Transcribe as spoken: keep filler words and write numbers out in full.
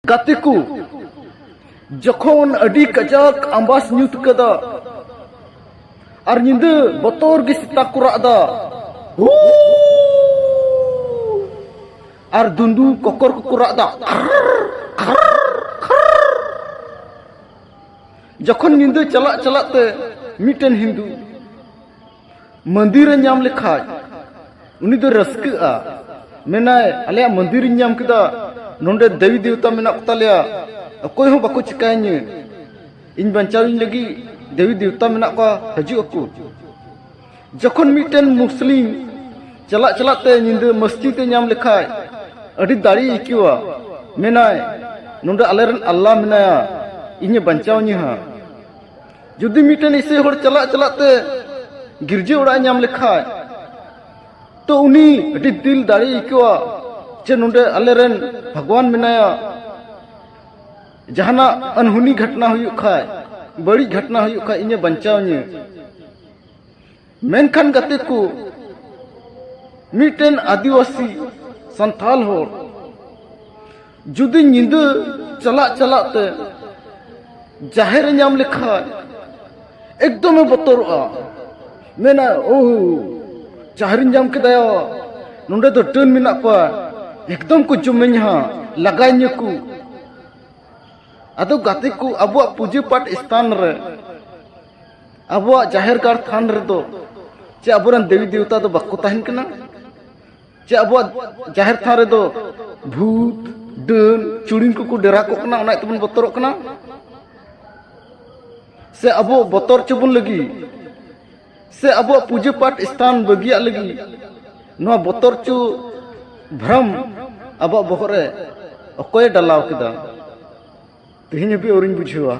ᱜᱟᱛᱮ ᱠᱚ, ᱡᱚᱠᱷᱚᱱ ᱟᱹᱰᱤ ᱠᱟᱡᱟᱠ ᱟᱢᱵᱟᱥ ᱧᱩᱛ ᱠᱟᱫᱟ ᱟᱨ ᱧᱤᱫᱟᱹ ᱵᱚᱛᱚᱨ ᱜᱮ ᱥᱮᱛᱟ ᱠᱚ ᱨᱟᱜ ᱫᱟ, ᱦᱩ! ᱟᱨ ᱫᱩᱸᱫᱩ ᱠᱚᱠᱚᱨ ᱠᱚᱠᱚ ᱨᱟᱜ ᱫᱟ, ᱡᱚᱠᱷᱚᱱ ᱧᱤᱫᱟᱹ ᱪᱟᱞᱟᱜ ᱪᱟᱞᱟᱜ ᱛᱮ ᱢᱤᱫᱴᱮᱱ ᱦᱤᱱᱫᱩ ᱢᱚᱱᱫᱤᱨ ᱮ ᱧᱟᱢ ᱞᱮᱠᱷᱟᱡ, ᱩᱱᱤ ᱫᱚ ᱨᱟᱹᱥᱠᱟᱹᱜᱼᱟ, ᱢᱮᱱᱟᱭ, "ᱟᱞᱮᱭᱟᱜ ᱢᱚᱱᱫᱤᱨ ᱤᱧ ᱧᱟᱢ ᱠᱮᱫᱟ, ᱱᱚᱰᱮ ᱫᱮᱵᱤ ᱫᱮᱣᱛᱟ ᱢᱮᱱᱟᱜ ᱠᱚ ᱛᱟᱞᱮᱭᱟ, ᱚᱠᱚᱭ ᱦᱚᱸ ᱵᱟᱠᱚ ᱪᱤᱠᱟᱹᱧᱟ, ᱤᱧ ᱵᱟᱧᱪᱟᱣᱤᱧ ᱞᱟᱹᱜᱤᱫ ᱫᱮᱵᱤ ᱫᱮᱣᱛᱟ ᱢᱮᱱᱟᱜ ᱠᱚᱣᱟ, ᱦᱤᱡᱩᱜ ᱟᱠᱚ᱾" ᱡᱚᱠᱷᱚᱱ ᱢᱤᱫᱴᱮᱱ ᱢᱩᱥᱞᱤᱢ ᱪᱟᱞᱟᱜ ᱪᱟᱞᱟᱜ ᱛᱮ ᱧᱤᱫᱟᱹ ᱢᱚᱥᱡᱤᱫ ᱮ ᱧᱟᱢ ᱞᱮᱠᱷᱟᱡ, ᱟᱹᱰᱤ ᱫᱟᱲᱮᱭ ᱟᱹᱭᱠᱟᱹᱣᱟ, ᱢᱮᱱᱟᱭ, "ᱱᱚᱰᱮ ᱟᱞᱮᱨᱮᱱ ᱟᱞᱞᱟ ᱢᱮᱱᱟᱭᱟ, ᱤᱧᱮ ᱵᱟᱧᱪᱟᱣᱤᱧᱟ ᱦᱟᱸᱜ᱾" ᱡᱩᱫᱤ ᱢᱤᱫᱴᱮᱱ ᱤᱥᱟᱹᱭ ᱦᱚᱲ ᱪᱟᱞᱟᱜ ᱪᱟᱞᱟᱜ ᱛᱮ ᱜᱤᱨᱡᱟᱹ ᱚᱲᱟᱜ ᱮ ᱧᱟᱢ ᱞᱮᱠᱷᱟᱡ, ᱛᱚ ᱩᱱᱤ ᱟᱹᱰᱤ ᱫᱤᱞ ᱫᱟᱲᱮᱭ ᱟᱹᱭᱠᱟᱹᱣᱟ ᱡᱮ ᱱᱚᱰᱮ ᱟᱞᱮᱨᱮᱱ ᱵᱷᱟᱜᱽᱣᱟᱱ ᱢᱮᱱᱟᱭᱟ᱾ ᱡᱟᱦᱟᱱᱟᱜ ᱟᱱᱦᱩᱱᱤ ᱜᱷᱚᱴᱱᱟ ᱦᱩᱭᱩᱜ ᱠᱷᱟᱡ, ᱵᱟᱹᱲᱤᱡ ᱜᱷᱚᱴᱱᱟ ᱦᱩᱭᱩᱜ ᱠᱷᱟᱡ, ᱤᱧᱮ ᱵᱟᱧᱪᱟᱣᱤᱧᱟᱹ᱾ ᱢᱮᱱᱠᱷᱟᱱ ᱜᱟᱛᱮ ᱠᱚ, ᱢᱤᱫᱴᱮᱱ ᱟᱹᱫᱤᱵᱟᱹᱥᱤ ᱥᱟᱱᱛᱟᱞ ᱦᱚᱲ ᱡᱩᱫᱤ ᱧᱤᱫᱟᱹ ᱪᱟᱞᱟᱜ ᱪᱟᱞᱟᱜ ᱛᱮ ᱡᱟᱦᱮᱨ ᱮ ᱧᱟᱢ ᱞᱮᱠᱷᱟᱡ, ᱮᱠᱫᱚᱢᱮ ᱵᱚᱛᱚᱨᱚᱜᱼᱟ᱾ ᱢᱮᱱᱟ, "ᱳ, ᱡᱟᱦᱮᱨᱤᱧ ᱧᱟᱢ ᱠᱮᱫᱟᱭᱟ, ᱱᱚᱰᱮ ᱫᱚ ᱰᱟᱹᱱ ᱢᱮᱱᱟᱜ ᱠᱚᱣᱟ, ᱮᱠᱫᱚᱢ ᱠᱚ ᱡᱚᱢᱮᱧᱟ ᱦᱟᱸᱜ, ᱞᱟᱜᱟᱭᱤᱧᱟᱹ ᱠᱚ᱾" ᱟᱫᱚ ᱜᱟᱛᱮ ᱠᱚ, ᱟᱵᱚᱣᱟᱜ ᱯᱩᱡᱟᱹ ᱯᱟᱴ ᱥᱛᱷᱟᱱ ᱨᱮ, ᱟᱵᱚᱣᱟᱜ ᱡᱟᱦᱮᱨ ᱜᱟᱲ ᱛᱷᱟᱱ ᱨᱮᱫᱚ ᱪᱮ ᱟᱵᱚᱨᱮᱱ ᱫᱮᱵᱤ ᱫᱮᱣᱛᱟ ᱫᱚ ᱵᱟᱠᱚ ᱛᱟᱦᱮᱱ ᱠᱟᱱᱟ? ᱪᱮ ᱟᱵᱚᱣᱟᱜ ᱡᱟᱦᱮᱨ ᱛᱷᱟᱱ ᱨᱮᱫᱚ ᱵᱷᱩᱛ, ᱰᱟᱹᱱ, ᱪᱩᱲᱤᱱ ᱠᱚᱠᱚ ᱰᱮᱨᱟ ᱠᱚᱜ ᱠᱟᱱᱟ, ᱚᱱᱟ ᱤᱭᱟᱹ ᱛᱮᱵᱚᱱ ᱵᱚᱛᱚᱨᱚᱜ ᱠᱟᱱᱟ? ᱥᱮ ᱟᱵᱚ ᱵᱚᱛᱚᱨ ᱪᱚᱵᱚᱱ ᱞᱟᱹᱜᱤᱫ? ᱥᱮ ᱟᱵᱚᱣᱟᱜ ᱯᱩᱡᱟᱹ ᱯᱟᱴ ᱥᱛᱷᱟᱱ ᱵᱟᱹᱜᱤᱭᱟᱜ ᱞᱟᱹᱜᱤᱫ ᱱᱚᱣᱟ ᱵᱚᱛᱚᱨ ᱪᱚ ᱵᱷᱨᱚᱢ ᱟᱵᱚᱣᱟᱜ ᱵᱚᱦᱚᱜ ᱨᱮ ᱚᱠᱚᱭᱮ ᱰᱟᱞᱟᱣ ᱠᱮᱫᱟ? ᱛᱮᱦᱮᱧ ᱦᱟᱹᱵᱤᱡ ᱟᱹᱣᱨᱤᱧ ᱵᱩᱡᱷᱟᱹᱣᱟ᱾